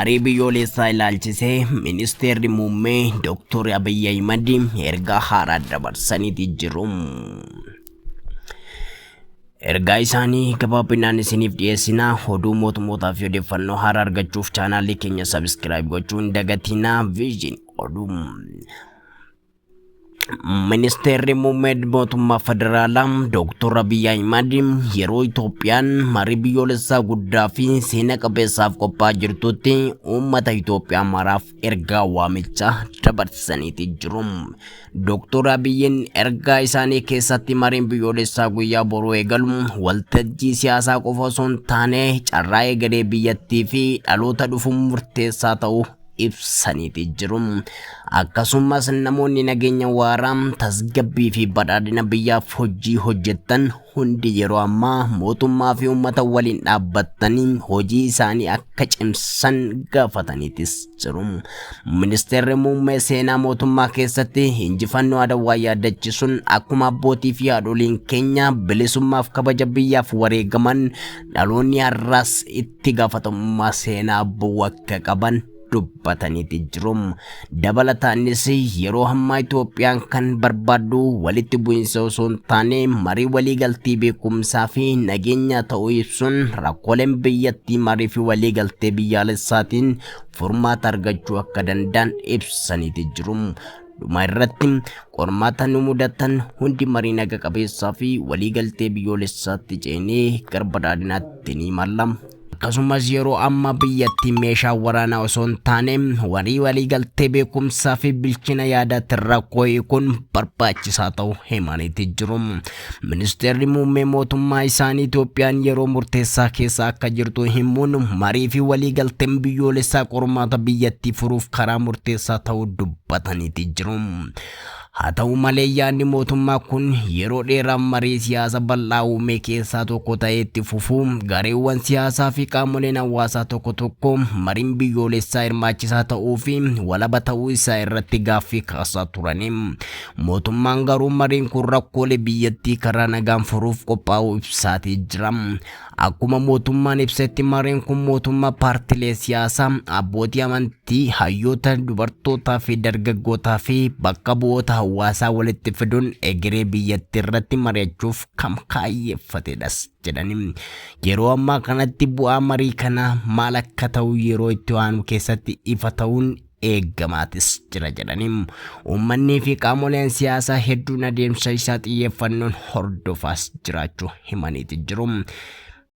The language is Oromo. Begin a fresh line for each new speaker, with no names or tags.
Marii biyyoolessaa ilaalchisee ministeerri muummee Dr. Abiyyi Ahimad ergaa haaraa dabarsaniiti jiru. Ergaa isaanii gabaabinaan isiniif dhiyeessinaa. Oduu mootummootaa fi odeeffannoo haaraa argachuuf chaanaalii keenya subscribe gochuu hin dagatinaa. Vision Oduu. Ministeerri muummee mootummaa federaalaa Dr. Abiyyi Ahimad yeroo Itoophiyaan marii biyyoolessaa guddaa fi seena qabeessaaf qophaa'aa jirtutti uummata Itoophiyaa maraaf ergaa waamichaa dabarsaniiti jiru. Dr. Abiyyiin ergaa isaanii keessatti mariin biyyoolessaa guyyaa boruu eegalu waltajjii siyaasaa qofa osoo hin taane carraa egeree biyyattii fi dhaloota dhufuun murteessaa ta'uu ibsaniiti jiru. Akkasumas namoonni nageenya waaraa, tasgabbii fi badhaadhina biyyaaf hojii hojjettan hundi yeroo ammaa mootummaa fi uummata waliin dhaabbatanii hojii isaanii akka cimsan gaafataniitis jiru. Ministeerri muummee seenaa mootummaa keessatti injifannoo Adawaa yaadachisuun akkuma abbootii fi haadholiin keenya bilisummaaf kabaja biyyaaf wareegaman dhaloonni har'aas itti gaafatamummaa seenaa bu'uu akka qaban dubbataniiti jiru. Dabalataanis yeroo ammaa Itoophiyaan kan barbaaddu walitti bu'iinsa osoo hin taane marii waliigaltee beekumsaa fi nageenya ta'uu ibsuun rakkooleen biyyattii marii fi waliigaltee biyyaalessaatiin furmaata argachuu akka danda'an ibsaniiti jiru. Dhuma irratti qormaata nu mudatan hundi marii naga qabeessaa fi waliigaltee biyyoolessaatti ceenee gara badhaadhinaatti ni imalla. Akkasumas yeroo amma biyyattii meeshaa waraanaa osoo hin taane warii waliigaltee beekumsaa fi bilchina yaadaatti rakkoo hiikuun barbaachisaa ta'uu himaniiti jiru. Ministeerri muummee mootummaa isaanii Itoophiyaan yeroo murteessaa keessa akka jirtu himuun marii fi waliigalteen biyyoolessaa qormaata biyyattii furuuf karaa murteessaa ta'uu dubbataniiti jiru. Haa ta'u malee yaadni mootummaa kun yeroo dheeraaf marii siyaasa bal'aa uume keessaa tokko ta'ee itti fufuu gareewwan siyaasaa fi qaamoleen hawaasaa tokko tokko mariin biyyoolessaa hirmaachisaa ta'uu fi walaba ta'uu isaa irratti gaaffii kaasaa turani. Mootummaan garuu mariin kun rakkoolee biyyattii karaa nagaan furuuf qophaa'uu ibsaatii jira. Akkuma mootummaan ibsetti mariin kun mootummaa paartilee siyaasaa, abbootii amantii, hayyoota, dubartootaa fi dargaggootaa fi bakka bu'oota hawaasaa walitti fiduun egeree biyyattii irratti mari'achuuf kan kaayyeeffatedhas jedhani. Yeroo ammaa kanatti bu'aa marii kanaa maal akka ta'u yeroo itti aanu keessatti ifa ta'uun eegamaatis jira jedhani. Uummanni fi qaamoleen siyaasaa hedduun adeemsa isaa xiyyeeffannoon hordofaas jiraachuu himaniiti jiru.